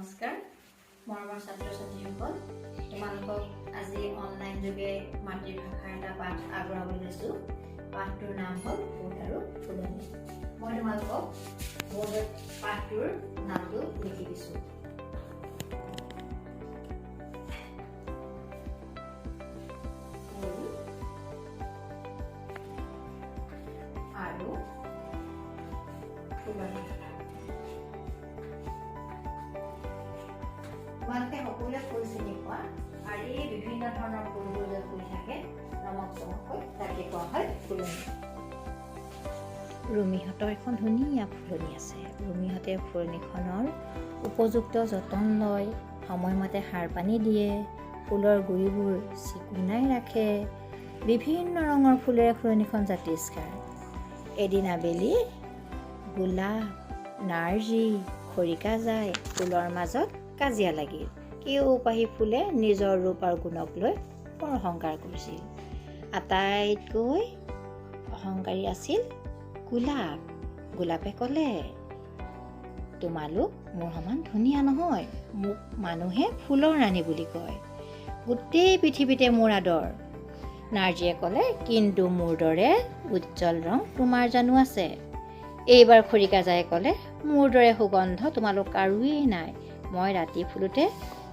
নমস্কাৰ মৰমৰ ছাত্ৰ ছাত্ৰীসকল, তোমালোকক আজি অনলাইন যোগে মাতৃভাষাৰ এটা পাঠ আগবঢ়াব লৈছোঁ। পাঠটোৰ নাম হ'ল ফুল আৰু ফুলনি। মই তোমালোকক বৰ্ডত পাঠটোৰ নামটো লিখি দিছোঁ। ফুল আৰু ফুলনি। তোমালোকে সকলোৱে ফুল চিনি পোৱা আৰু এই বিভিন্ন ধৰণৰ ফুলবোৰ যে ফুলি থাকে ৰমক চমককৈ, তাকে কোৱা হয় ফুলনি। ৰুমিহঁতৰ এখন ধুনীয়া ফুলনি আছে। ৰুমিহঁতে ফুলনিখনৰ উপযুক্ত যতন লয়, সময়মতে সাৰ পানী দিয়ে, ফুলৰ গুৰিবোৰ চিকুণাই ৰাখে। বিভিন্ন ৰঙৰ ফুলেৰে ফুলনিখন জাতিষ্কাৰ। এদিন আবেলি গোলাপ, নাৰ্জী, খৰিকাজাই ফুলৰ মাজত কাজিয়া লাগিল। কেউপাহি ফুলে নিজৰ ৰূপ আৰু গুণক লৈ বৰ অহংকাৰ কৰিছিল। আটাইতকৈ অহংকাৰী আছিল গোলাপ। গোলাপে ক'লে, তোমালোক মোৰ সমান ধুনীয়া নহয়, মোক মানুহে ফুলৰ ৰাণী বুলি কয়, গোটেই পৃথিৱীতে মোৰ আদৰ। নাৰ্জীয়ে ক'লে, কিন্তু মোৰ দৰে উজ্জ্বল ৰং তোমাৰ জানো আছে? এইবাৰ খৰিকাজায়ে ক'লে, মোৰ দৰে সুগন্ধ তোমালোক কাৰোৱেই নাই, মই ৰাতি ফুলোতে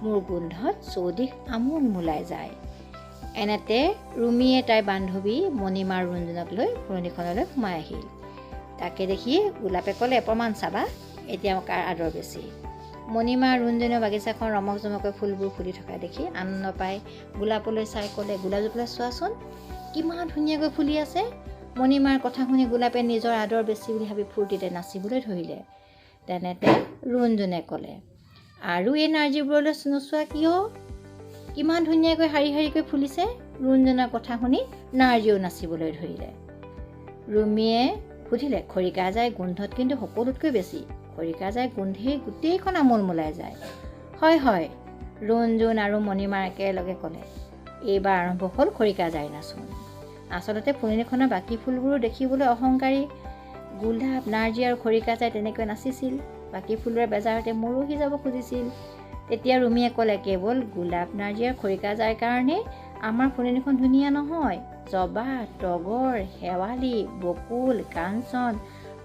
মোৰ গোন্ধত চৌদিশ আমোল মোলাই যায়। এনেতে ৰুমিয়ে তাইৰ বান্ধৱী মণিমা ৰুণজুনক লৈ ফুলনিখনলৈ সোমাই আহিল। তাকে দেখি গোলাপে ক'লে, প্ৰমাণ চাবা এতিয়া কাৰ আদৰ বেছি। মণিমা ৰুণজুনৰ বাগিচাখন ৰমক জমকৈ ফুলবোৰ ফুলি থকা দেখি আনন্দ পাই গোলাপলৈ চাই ক'লে, গোলাপজোপালৈ চোৱাচোন কিমান ধুনীয়াকৈ ফুলি আছে। মণিমাৰ কথা শুনি গোলাপে নিজৰ আদৰ বেছি বুলি ভাবি ফূৰ্তিতে নাচিবলৈ ধৰিলে। তেনেতে ৰুণজুনে ক'লে, আৰু এই নাৰ্জীবোৰলৈ নোচোৱা কিয়, কিমান ধুনীয়াকৈ শাৰী শাৰীকৈ ফুলিছে। ৰুণজুনৰ কথা শুনি নাৰ্জীও নাচিবলৈ ধৰিলে। ৰুমিয়ে সুধিলে, খৰিকাজাই গোন্ধত কিন্তু সকলোতকৈ বেছি, খৰিকাজাই গোন্ধেই গোটেইখন আমোল মোলাই যায়। হয় হয়, ৰুণজুন আৰু মণিমাৰ একেলগে ক'লে। এইবাৰ আৰম্ভ হ'ল খৰিকাজাই নাচোন। আচলতে ফুলনিখনৰ বাকী ফুলবোৰো দেখিবলৈ অহংকাৰী। গোলাপ, নাৰ্জী আৰু খৰিকাজাই তেনেকৈ নাচিছিল। বাকী ফুলবোৰে বেজাৰতে মৰহি যাব খুজিছিল। তেতিয়া ৰুমিয়ে ক'লে, কেৱল গোলাপ, নাৰ্জী আৰু খৰিকাজাইৰ কাৰণেই আমাৰ ফুলনিখন ধুনীয়া নহয়, জবা, তগৰ, শেৱালি, বকুল, কাঞ্চন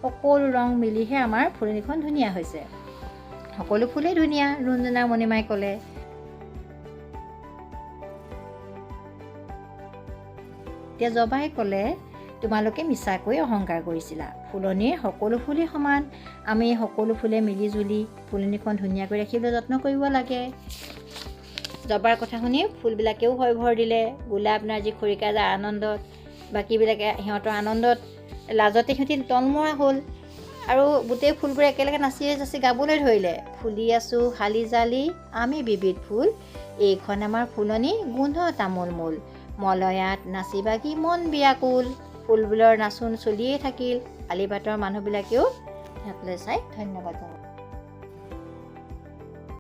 সকলো ৰং মিলিহে আমাৰ ফুলনিখন ধুনীয়া হৈছে। সকলো ফুলেই ধুনীয়া, ৰুণজুনা মণিমাই ক'লে। তেতিয়া জবাই ক'লে, তোমালোকে মিছাকৈ অহংকাৰ কৰিছিলা, ফুলনিৰ সকলো ফুলেই সমান, আমি সকলো ফুলে মিলি জুলি ফুলনিখন ধুনীয়াকৈ ৰাখিবলৈ যত্ন কৰিব লাগে। জবাৰ কথা শুনি ফুলবিলাকেও হয়ভৰ দিলে। গোলাপ, নাৰ্জী, খৰিকাজাৰ আনন্দত, বাকীবিলাকে সিহঁতৰ আনন্দত লাজতে সিহঁতি তলমৰা হ'ল আৰু গোটেই ফুলবোৰে একেলগে নাচি নাচি গাবলৈ ধৰিলে। ফুলি আছোঁ হালি জালি আমি বিবিধ ফুল, এইখন আমাৰ ফুলনি গোন্ধ তামোল মূল, মলয়াত নাচি বাগি মন বিয়াকুল। ফুলবোৰৰ নাচোন চলিয়েই থাকিল। আলিবাটৰ মানুহবিলাকেও সিহঁতলৈ চাই ধন্যবাদ জনালে।